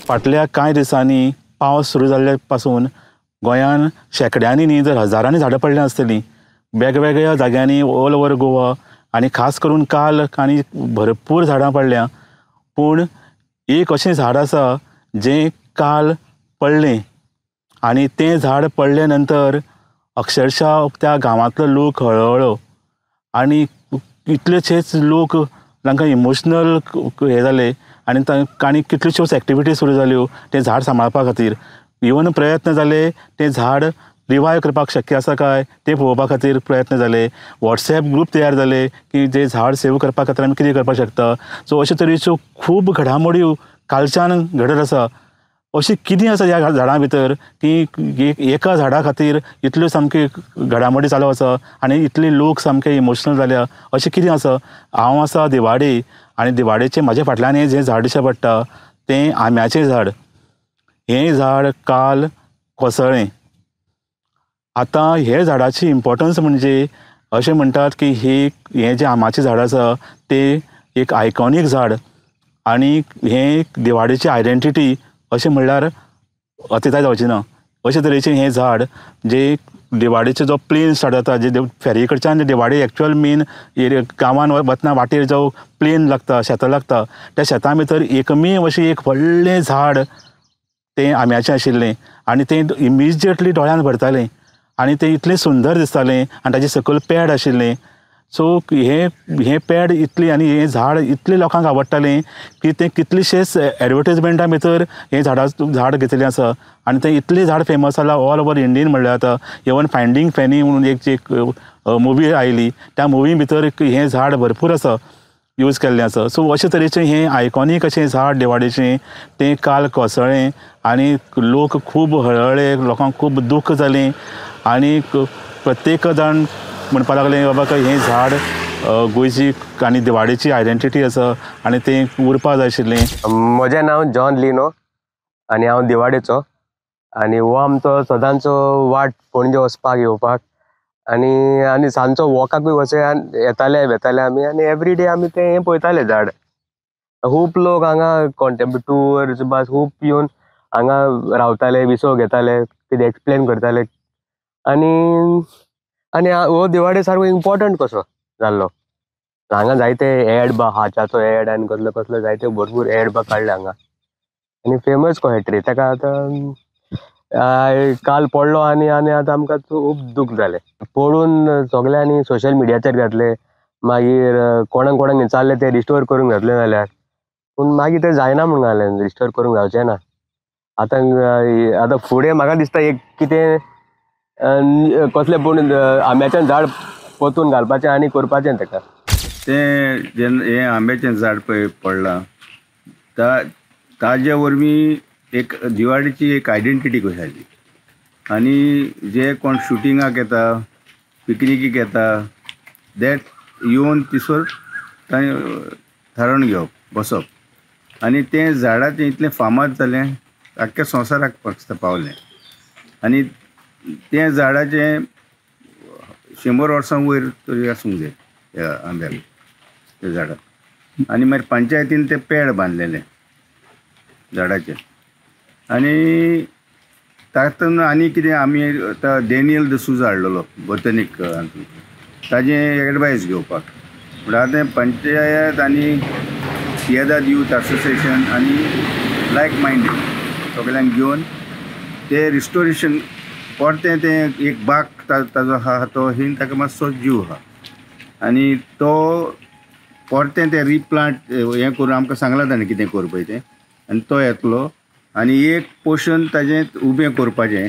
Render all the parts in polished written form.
फाटल्या कांय दिसांनी पावस सुरू जाल्ले पासून गोंयान शेंकड्यांनी न्ही तर हजारांनी झाडां पडल्यां आसतलीं वेगवेगळ्या जाग्यांनी ऑल ओवर गोवा आनी खास करून काल आनी भरपूर झाडां पडल्यां. पूण एक अशें झाड आसा जें काल पडलें आनी तें झाड पडले नंतर अक्षरशा त्या गांवांतलो लोक हळहळ्ळो आनी कितलेशेच लोक तांकां इमोशनल हें जालें आनी तांणी कितल्योश्योच एक्टिविटीज सुरू जाल्यो तें झाड सांबाळपा खातीर. इवन प्रयत्न जाले तें झाड रिवायव करपाक शक्य आसा काय तें पळोवपा खातीर प्रयत्न जाले. वॉट्सएप ग्रूप तयार जाले की जें झाड सेव करपा खातीर आमी कितें करपाक शकता. सो अशे तरेच्यो खूब घडामोडी कालच्यान घडत आसा. अशें कितें आसा ह्या झाडां भितर की एका झाडा खातीर इतल्यो सामकी घडामोडी चालू आसा आनी इतले लोक सामके इमोशनल जाल्या, अशें कितें आसा? हांव आसा दिवाडे आनी दिवाडेचें म्हाज्या फाटल्यान हें जें झाड दिश्टी पडटा तें आंब्याचें झाड. हें झाड काल कोसळ्ळें. आतां हे झाडाची इम्पोर्टन्स म्हणजे अशें म्हणटात की हें जें आंब्याचें झाड आसा तें एक आयकॉनीक झाड आनी हें दिवाडेची आयडेंटिटी अशें म्हणल्यार अतिताय जावची ना. अशे तरेचें हें झाड जें दिवाडेचो जो प्लेन स्टार्ट जाता, जे फेरी कडच्यान दिवाडे एक्चुअल मेन एरिया गांवान वतना वाटेर जो प्लेन लागता, शेतां लागता, त्या शेतां भितर एकमेव अशें एक व्हडलें झाड तें आंब्याचें आशिल्लें आनी तें इमिजिएटली दोळ्यान भरतालें आनी तें इतलें सुंदर दिसतालें आनी ताजे सकयल पॅड आशिल्लें. सो हें पॅड इतलें आनी हें झाड इतलें लोकांक आवडटालें की तें कितलेशेच एडवर्टीजमेंटा भितर हें झाड घेतिल्लें आसा आनी तें इतलें झाड फेमस जालां ऑल ओवर इंडियन म्हणल्यार जाता. इवन फायंडींग फॅनी म्हणून एक मुवी आयली त्या मुवी भितर हें झाड भरपूर आसा यूज केल्लें आसा. सो अशे तरेचें हें आयकॉनीक अशें झाड दिवाडेचें तें काल कोसळ्ळें आनी लोक खूब हळहळ्ळे, लोकांक खूब दूख जालें आनी प्रत्येक जाण म्हणपा लागलें बाबा काय हें झाड गोंयची आनी दिवाडेची आयडेंटिटी आसा आनी तें उरपा जाय आशिल्लें. म्हजें नांव जॉन लिनो आनी हांव दिवाडेचो आनी हो आमचो सदांचो वाट पणजे वचपाक येवपाक आनी आनी सांजचो वॉकाकूय वचय येताले वेताले आमी आनी एवरी डे आमी तें हें पळयताले झाड. खूब लोक हांगा कॉन्टेम्प्टूर बस खूब येवन हांगा रावताले, विसव घेताले, कितें एक्सप्लेन करताले आनी आनी हो दिवाडे सारको इम्पोर्टंट कसो जाल्लो. हांगा जायते एड बा हाच्याचो एड आनी कसलो कसलो जायते भरपूर एड बा काडले हांगा आनी फेमस कशें ट्री ताका आतां काल पडलो आनी आनी आतां आमकां खूब दूख जालें पळोवन सगल्यांनी सोशल मिडियाचेर घातले, मागीर कोणाक कोणाक विचारलें तें रिस्टोर करूंक घातलें जाल्यार, पूण मागीर तें जायना म्हूण घालें, रिस्टोर करूंक जावचें ना. आतां आतां फुडें म्हाका दिसता एक कितें कसलें पूण आंब्याचें झाड पोतून घालपाचें आनी करपाचें ताका. तें जेन्ना हें आंब्याचें झाड पळय पडलां ताजे वरवीं एक दिवाडीची एक आयडेंटिटी कशी जाली आनी जे कोण शुटिंगाक येता, पिकनिकीक येता, that येवन तिसर थंय थारावन घेवप, बसप आनी तें झाडाचें इतलें फामाद जालें आख्ख्या संवसाराक पावलें आनी तें झाडाचें 100 वर्सां वयर तरी आसूंक जाय त्या आंब्याक, त्या झाडाक. आनी मागीर पंचायतीन तें पेड बांदलेलें झाडाचें आनी तातूंत आनी कितें आमी आतां डॅनियल डिसूजा हाडलेलो बोटॅनीक हातूंत ताजें एडवायस घेवपाक. म्हणल्यार आतां पंचायत आनी पियेदाद यूथ असोसिएशन आनी लायक मायंडेड सगल्यांक घेवन तें रिस्टोरेशन परतें तें एक बाग ताजो आहा तो ही ताका मातसो जीव आहा आनी तो परतें तें रिप्लांट हें करून आमकां सांगलां ताणें कितें करपाचें तें आनी तो येतलो आनी एक पोर्शन ताजें उबें करपाचें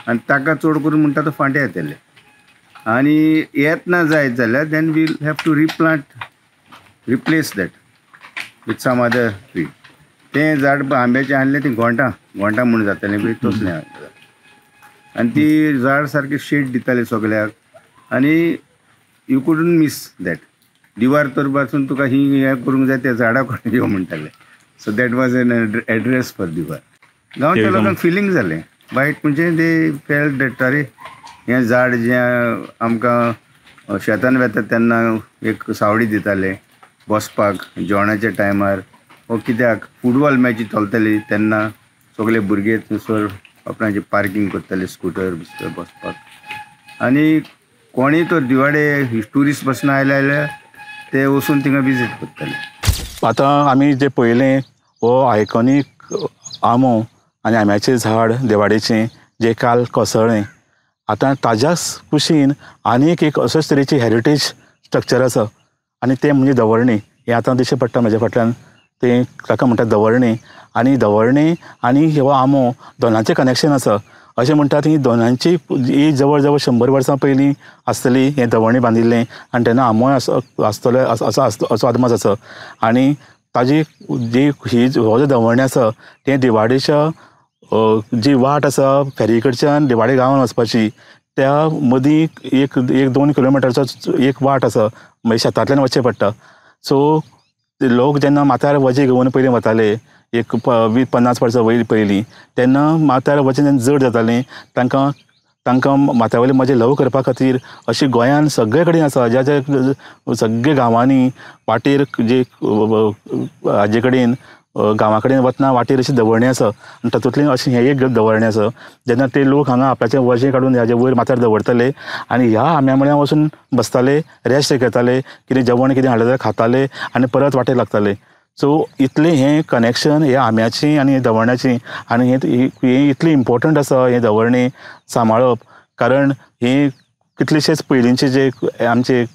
आनी ताका चड करून म्हणटा तो फांटे येतले आनी येतना जायत जाल्यार then we'll have to replant, replace that with some other tree. तें झाड आंब्याचें आहलें तें घोंटां घोंटां म्हूण जातालें पळय तसलें आनी ती झाड सारकें शेड दितालें सगल्याक आनी you couldn't miss that. दिवार तर पासून तुका ही हें करूंक जाय त्या झाडा कडेन यो म्हणटाले. So that was an address for Diwar. गांवच्या लोकांक फिलींग जालें वायट, म्हणजे they felt that अरे हें झाड जें आमकां शेतान वेता तेन्ना एक सावळी दिताले बसपाक जेवणाच्या टायमार हो कित्याक फुटबॉल मॅची चलताली तेन्ना सगळे भुरगे थंयसर आपणाचे पार्कींग करताले स्कुटर बिस्कुटर बसपाक आनी कोणीय तर दिवाडे ट्युरिस्ट बसून आयले जाल्यार ते वचून थिंगा विजीट करताले. आतां आमी जे पळयलें हो आयकॉनीक आंबो आनी आंब्याचें झाड दिवाडेचें जें काल कोसळ्ळें, आतां ताज्याच कुशीन आनीक एक अशेच तरेची हेरिटेज स्ट्रक्चर आसा आनी तें म्हणजे दवर्णी. हें आतां दिश्टी पडटा म्हज्या फाटल्यान, तें ताका म्हणटात दवर्णी. आनी दवर्णी आनी हो आंबो दोनांचें कनेक्शन आसा. अशें म्हणटात ही दोनांची ही जवळ जवळ 100 वर्सां पयलीं आसतली हें दवर्णी बांदिल्लें आनी तेन्ना आंबोय आसतलो असो अदमास आसा. आनी ताजी जी ही हो जो दवर्णी आसा तें दिवाडेच्या जी वाट आसा फेरी कडच्यान दिवाडे गांवान वचपाची त्या मदीं एक 2 किलोमिटरचो एक वाट आसा, मागीर शेतांतल्यान वचचें पडटा. सो लोक जेन्ना माथ्यार वजें घेवन पयलीं वताले एक 20-50 वर्सां वयर पयलीं, तेन्ना माथ्यार वजें जेन्ना जड जातालें तांकां तांकां माथ्या वयलें वजें ल्हव करपा खातीर अशें गोंयान सगळे कडेन आसा, ज्या ज्या सगळे गांवांनी वाटेर जे हाजे कडेन गांवा कडेन वतना वाटेर अशी दवरणी आसा आनी तातूंतलें अशें हें एक दवरणें आसा. जेन्ना ते लोक हांगा आपल्याचें वजें काडून हाजे वयर माथ्यार दवरतले आनी ह्या आंब्या मुळ्यान वचून बसताले, रेस्ट घेताले, कितें जेवण कितें हाडलें जाल्यार खाताले आनी परत वाटेर लागताले. सो इतलें हें कनेक्शन ह्या आंब्याचें आनी दवरण्याचें आनी हें इतलें इम्पोर्टंट आसा हें दवरणे सांबाळप, कारण हें कितलेशेच पयलींचे जे आमचे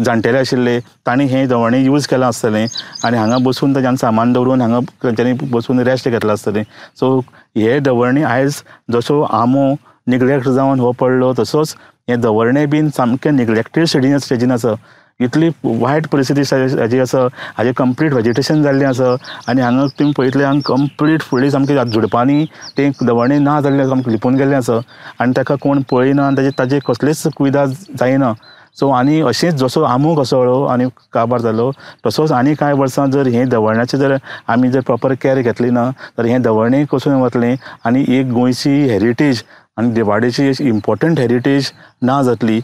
जाणटेले आशिल्ले तांणी हें दवरणे यूज केलां आसतलें आनी हांगा बसून तांच्यान सामान दवरून हांगा तांच्यांनी बसून रेस्ट घेतलां आसतलें. सो हे दवरणे आयज जसो आंबो निग्लेक्ट जावन हो पडलो तसोच हें दवरणे बीन सामकें निग्लेक्टेड स्टेजीन आसा. इतली वायट परिस्थिती हाजी आसा, हाजें कंप्लीट वेजिटेशन जाल्लें आसा आनी हांगा तुमी पळयतले हांगा कंप्लीट फुडली सामकी झुडपांनी तें दवरणे ना जाल्लें, सामकें लिपून गेल्लें आसा आनी ताका कोण पळयना आनी ताजें कसलेच कुयदाद जायना. सो आनी अशेंच जसो आंबो कोसळ्ळो आनी काबार जालो तसोच आनी कांय वर्सां जर हें दवरण्याचें जर आमी जर प्रोपर कॅर घेतली ना तर हें दवरणे कोसळून वतलें आनी एक गोंयची हेरिटेज आनी दिवाडेची इम्पोर्टंट हेरिटेज ना जातली.